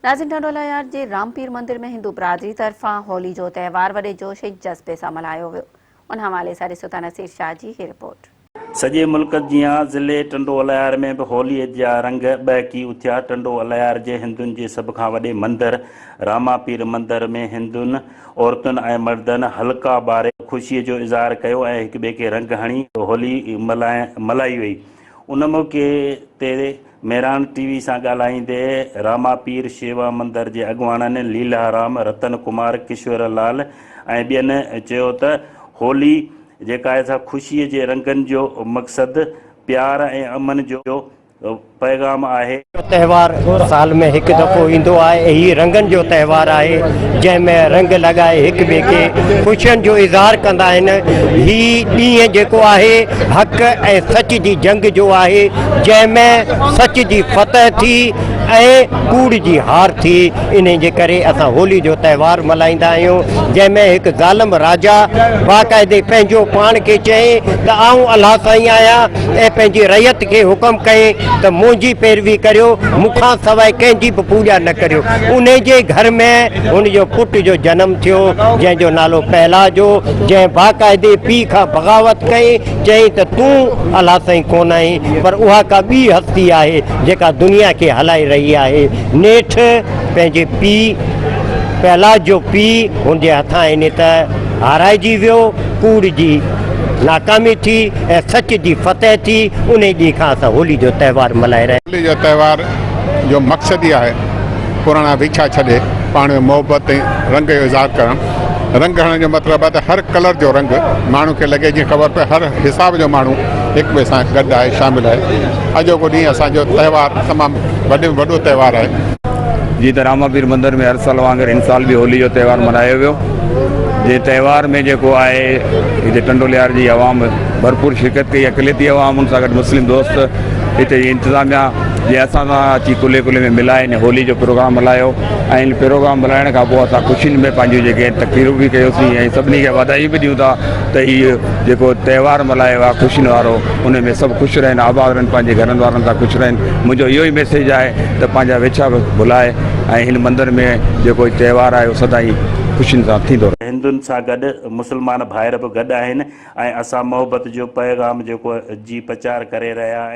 ناظرين ٽنڊوالهيار جي رامپير مندر ۾ هندو برادري طرفان هولي جو تهوار وڏي جوش ۽ جذبي سان ملهايو ويو ان حوالي سان ڏسو ٿا نصير شاهه جي هي رپورٽ. سڄي ملڪ جيان ضلعي ٽنڊو الهيار ۾ به هولي جا رنگ ٻهڪي اٿيا، ٽنڊو الهيار جي هندن جي سڀ کان وڏي مندر راما پير مندر ۾ هندن عورتن ۽ مردن حلقا ٻاري خوشي جو اظهار ڪيو ۽ هڪٻئي کي رنگ هڻي هولي ملهائي وئي. ان موقعي تي مهراڻ ٽي وي سان ڳالهائيندي راما پير شيوا مندر جي اڳواڻن ليلا رام، رتن ڪمار، ڪشور لال ۽ ٻين چيو ته هولي جيڪا آهي سا خوشي جي رنگن جو مقصد پيار ۽ امن جو پيغام آهي. جو تهوار سال ۾ هڪ دفعو ايندو آهي ۽ هي رنگن جو تهوار آهي جنهن ۾ رنگ لڳائي هڪ ٻئي کي خوشين جو اظهار ڪندا آهن هي ڏينهن جيڪو آهي حق ۽ سچ جي جنگ جو آهي جنهن ۾ سچ جي فتح ٿي ۽ ڪوڙ جي هار ٿي انهي جي ڪري اسان هولي جو تهوار ملهائيندا آهيون جنهن ۾ هڪ ظالم راجا باقاعدي پنهنجو پاڻ کي چئي ته آئون الله سائين آهيان ۽ پنهنجي رعيت کي حڪم ڪئي ته منهنجي پيروي ڪريو، مون کان سواء ڪنهن جي به پوڄا نه ڪريو. انهي جي گهر ۾ هن جو پٽ جو جنم ٿيو، جنهن جو نالو پهلاج هو، جنهن باقاعدي پيء کان بغاوت ڪئي، چيائين ته تون الله سائين ڪونه آهين، پر اها ڪا ٻي هستي آهي، جيڪا دنيا کي هلائي رهي آهي. نيٺ پنهنجي پيء پهلاج جو پيء هن جي هٿان انهي ته هارائجي ويو، ڪوڙ جي ناڪامي ٿي ۽ سچ جي فتح ٿي، انهي ڏينهن کان اسان هولي جو تهوار ملهائي رهيا. هولي جو تهوار جو مقصد ئي آهي پراڻا ويڇا ڇڏي پاڻ ۾ محبت ۽ رنگ جو اظهار ڪرڻ. رنگ هڻڻ جو مطلب آهي ته هر ڪلر جو رنگ ماڻهو کي لڳي جيئن خبر پئي هر حساب جو ماڻهو هڪ ٻئي سان گڏ آهي شامل آهي. اڄوڪو ڏينهن اسان جو تهوار تمام وڏي ۾ وڏو تهوار آهي. جيئن ته راماپير مندر ۾ هر سال وانگر هن سال به هولي جو تهوار ملهايو ويو. جنهن تهوار ۾ جيڪو آهي هتي ٽنڊو ليار جي عوام ڀرپور شرڪت ڪئي اقليتي عوام ان سان گڏ مسلم دوست هتي جي انتظاميا جنهن اسان سان اچي ڪلهي ڪلهي ۾ ملائي هن هولي جو پروگرام ملهايو ۽ هن پروگرام ملهائڻ کان پوء اسان خوشين ۾ پنهنجون جيڪي تقريرون به ڪيوسين ۽ سڀني کي واڌايون به ڏيون ٿا ته هي جيڪو تهوار ملهايو آهي خوشين وارو ان ۾ سڀ خوش رهن آباد رهن پنهنجي گهرن وارن سان خوش رهن منهنجو اهو ئي ميسيج آهي ته پنهنجا ويڇا ڀلائي ۽ هن مندر ۾ جيڪو تهوار آهي اهو سدائين خوشين سان ٿيندو رهي. هندن سان گڏ مسلمان ڀائر به گڏ آهن ۽ اسان محبت جو پيغام جيڪو جي پچار ڪري رهيا آهيون.